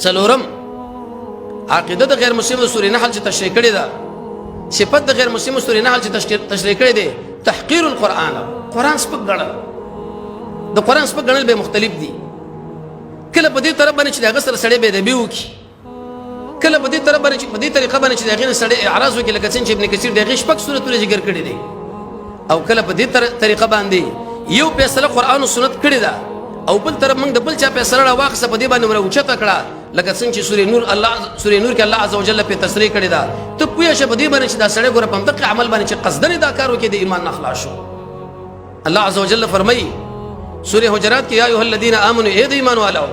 څلورم عقیده د غیر مسلمو سورې نحل چې تشریح کړې ده، صفت د غیر مسلمو سورې نحل چې تشریح کړې ده، تحقیر القرآن، قرآن سپک ګڼل. د قرآن سپک ګڼل به مختلف دي. کله په دې طرف باندې چې د هغه سره سړی بې ادبي وکړي، کله په دې طرف باندې چې په دې طریقه باندې چې د هغې نه سړی اعراض وکړي، لکه څنګه چې ابن کثیر د هغې شپږ سورتونه ذکر کړي دي. او کله په دې طریقه باندې یو فیصله قرآن او سنت کړې ده او بل طرف موږ د بل چا فیصله راواخیسته، په دې باندې مو راوچته کړه، لکه څنګه چې سورې نور الله سورې نور کې الله عز وجل په تصریح کړې ده. ته پوه شه په دې باندې چې دا سړی ګوره په همدغه عمل باندې چې قصدن دا کار وکړي د ایمان نه خلاص شو. الله عز وجل فرمایي سورې حجرات کې، یا ایها الذین آمنو، ای د ایمان والو،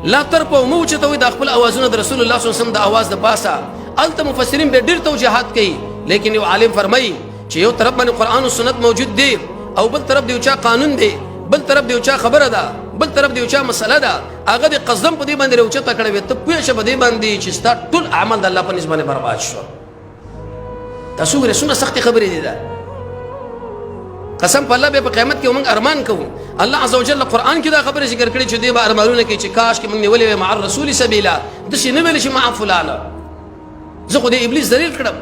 لا ترفعوا، مو اوچتوئ د خپل اوازونه د رسول الله صلی الله علیه وسلم د اواز د پاسه. هلته مفسرین به ډېر توجیهات کوي، لیکن یو عالم فرمایي چې یو طرف باندې قرآن او سنت موجود دی او بل طرف د یو چا قانون دی، بل طرف د یو چا خبره ده، بل طرف د یو چا مسله ده، هغه د قصدم په دې باندې راوچته کړی وي، ته پوه شه په دې باندې چې ستا ټول عمل د الله په نسبت باندې برباد شو. تاسو ګورئ څومره سختې خبرې دي. دا قسم په الله به په قیامت کې موږ ارمان کوو. الله عز وجل قرآن کې دا خبره ذکر کړې چې دوی به ارمانونه کوي چې کاش کې موږ نیولې وای مع الرسول سبیلا، داسې نه ویل شي مع فلانه. زه خو د ابلیس ذلیل کړم،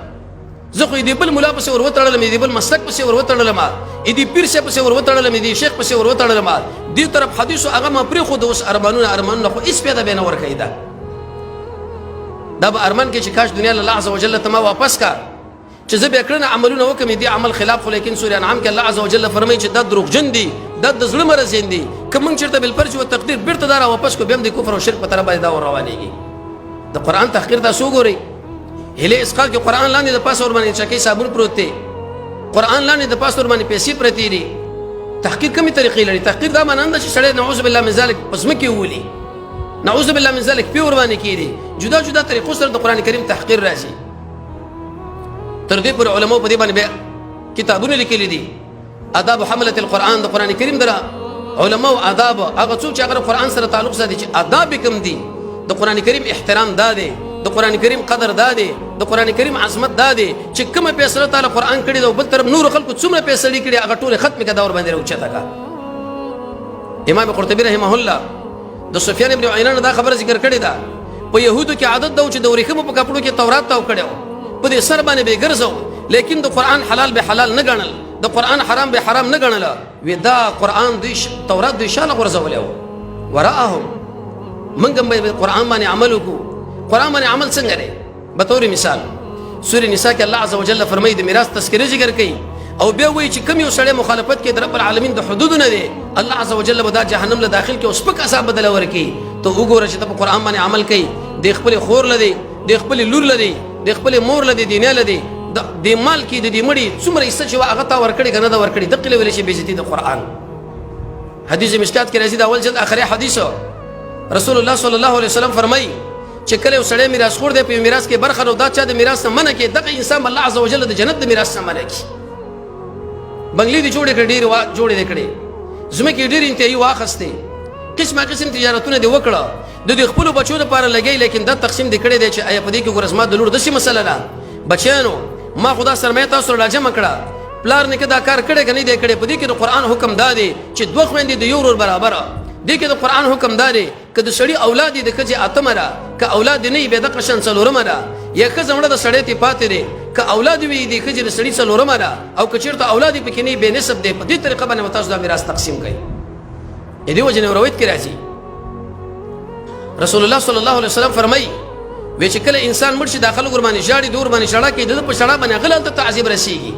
زه خو دې بل مولا پسې ور وتړلم، دې بل مسلک پسې ور وتړلم، دې پیر صاحب پسې ور وتړلم، دې شیخ پسې ور وتړلم، دې طرف حدیث هغه ما پرې خو د اوس ارمانونه ارمانونه خو هیڅ پیدا به نه ورکوي. دا دا به ارمان کې چې کاش دنیا الله عز وجل ته ما واپس کا چې زه بیا کړنه عملونه وکم دې عمل خلاف. خو لیکن سورې انعام کې الله عز وجل فرمایي چې دا دروغجن دي، دا د زړه مرضین دي، که موږ چېرته بالفرض و تقدیر بیرته دا را واپس کو، بیا هم د کفر او شرک په طرف باندې دا ور روانېږي. د قرآن تحقیر تاسو وګورئ، هله اسقاط کې قرآن لاندې د پاسه ور باندې چکې صابون پروت دی، قرآن لاندې د پاسه ور باندې پیسې پرتې دي. تحقیر کومې طریقې لري؟ تحقیر دا معنا نه ده چې سړی نعوذ بالله من ذلک په ځمکې وولي، نعوذ بالله من ذلک پې ور باندې کېږي. جدا جدا طریقو سره د قرآن کریم تحقیر راځي. تر دې پورې علماو په دې باندې بیا کتابونه لیکلي دي، آداب حملة القرآن، د قرآن کریم در علماو آداب، هغه څوک چې هغه قرآن سره تعلق ساتي چې آداب کوم دي، د قرآن کریم احترام دا دی، د قرآن کریم قدر دا دی، د قرآن کریم عظمت دا دی چې کومه فیصله تعالی قرآن کړې ده او بل طرف نور خلکو څومره فیصلې کړي هغه ټولې ختمې کړه، دا ور باندې راوچته کړه. امام قرطبي رحمه الله د سفیان ابن عینه دا خبره ذکر کړې ده، په یهودو کې عادت دا و چې د ورېښمو په کپړو کې تورات تاو کړی و، په دې سر باندې به یې ګرځاو، لیکن د قرآن حلال به حلال نه ګڼل، د قرآن حرام به حرام نه ګڼل. وی دا قرآن دوی تورات دوی شاله غورځولی و وراءهم. موږ هم به قرآن باندې عمل وکړو. قرآن باندې عمل څنګه دی؟ به طور مثال سورې نساء کې الله عز وجل فرمایي د میراث تذکره ذکر کوي او بیا وایي چې کوم یو سړی مخالفت کوي د رب العالمین د حدودو نه دی، الله عز وجل به دا جهنم له داخل کې او سپک عذاب بدله ورکړي. ته وګوره چې ته په قرآن باندې عمل کوي، د خپلې خور له دی، د خپلې لور له دی، د خپلې مور له دی، د نیا له دی، د دې مال کې د دې مړي څومره حصه چې وه هغه تا ورکړې که نه ده ورکړې، دقې له ویلی شي بېعزتي د قرآن. حدیث مشکات کې راځي د اول جلد اخري حدیث، رسول الله صلی الله علیه وسلم فرمایي چې کله یو سړی میراث خور دی، په میراث کې برخه نو دا چا د میراث نه منع کړي، دغه انسان الله عز وجل د جنت د میراث نه منع کړي. بنگلې دې جوړې کړې، ډېرې جوړې دې کړې، ځمکې ډېرې انتهایي واخیستې، قسمه قسم تجارتونه دې وکړه، د دې خپلو بچو لپاره لګی، لیکن دا تقسیم دې کړی دی چې آیا په دې کې ګوره زما د لور داسې مسله ده، بچیانو ما خو دا سرمایه تاسو راجمع کړه، پلار نیکه دا کار کړی که نه دی کړی؟ په دې کې د قرآن حکم دا دی چې دوه خویندې د یو ورور برابره. دې کې د قرآن حکم دا دی که د سړي اولاد یې د ښځې اتمه ده، که اولاد یې نه وي بیا دغه شان څلورمه ده، یا ښځه مړه د سړی ترې پاتې دی، که اولاد وي د ښځې د سړي څلورمه ده، او که چېرته اولاد یې پکې نه وي بې نصب دی. په دې طریقه باندې به تاسو دا میراث تقسیم کړئ. د دې وجې نه روایت کې راځي رسول الله صلی الله علیه وسلم فرمایي وی چې کله انسان مړ شي دا خلک ورباندې ژاړي، دوی ورباندې ژړا کوي، د ده په ژړا باندې هغه هلته تعذیب رسېږي.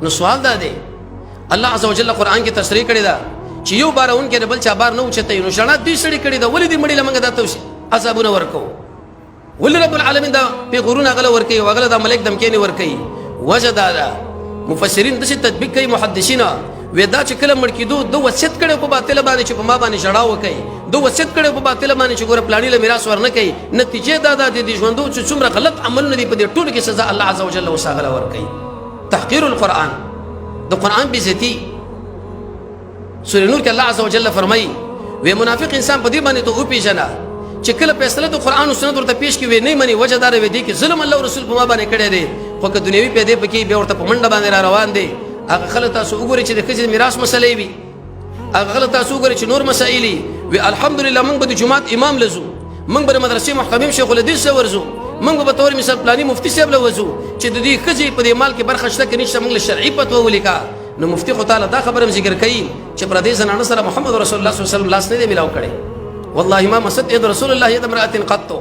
نو سوال دا دی، الله عز وجل قرآن کې تصریح کړې ده چې یو بارونکی د بل چا بار نه اوچتوي، نو ژړا دوی سړي کړې ده، ولې دې مړي له موږ دا توسي عذابونه ورکوو؟ ولې رب العالمین دا پیغورونه هغه له ورکوي او هغه له دا ملک دمکې نه ورکوي؟ وجه دا ده، مفسرین داسې تطبیق کوي، محدثین وی دا چې کله مړ کېدو ده وصیت کړی په باطله باندې چې په ما باندې ژړا وکړي، ده وصیت کړی په باطله باندې چې ګوره پلاني له میراث ورنه کوي. نتیجه دا ده د دې ژوندو چې څومره غلط عملونه دي په دې ټولو کې سزا الله عز وجل اوس هغه له ورکوي. تحقیر القرآن، د قرآن بېعزتي. سورې نور کې الله عز وجل فرمایي وی منافق انسان په دې باندې ته وپېژنه چې کله فیصله د قرآن او سنت ورته پیش کړي وی نه مني، وجه دا وی دي کې ظلم الله او رسول په ما باندې کړی دی، خو که دنیوي پیدې پکې بیا ورته په منډه باندې را روان دی. هغه خلک تاسو وګورئ چې د ښځې میراث مسلې وي، هغه خلک تاسو وګورئ چې نور مسایل وي. الحمدلله موږ به د جومات امام لزو، موږ به د مدرسې محتمم شیخ الحدیث له ورځو، موږ به تور مثال پلانی مفتی صاحب له وځو چې د دې ښځې په دې مال کې برخه شته که نشته، موږ له شرعي فتوا ولیکه. نو مفتی خو تعالی دا خبره هم ذکر کوي چې پر دې زنانه سره محمد رسول الله صلی الله علیه وسلم لاس نه دی ملاو کړی. والله ما مست يد رسول الله يد امرأة قط.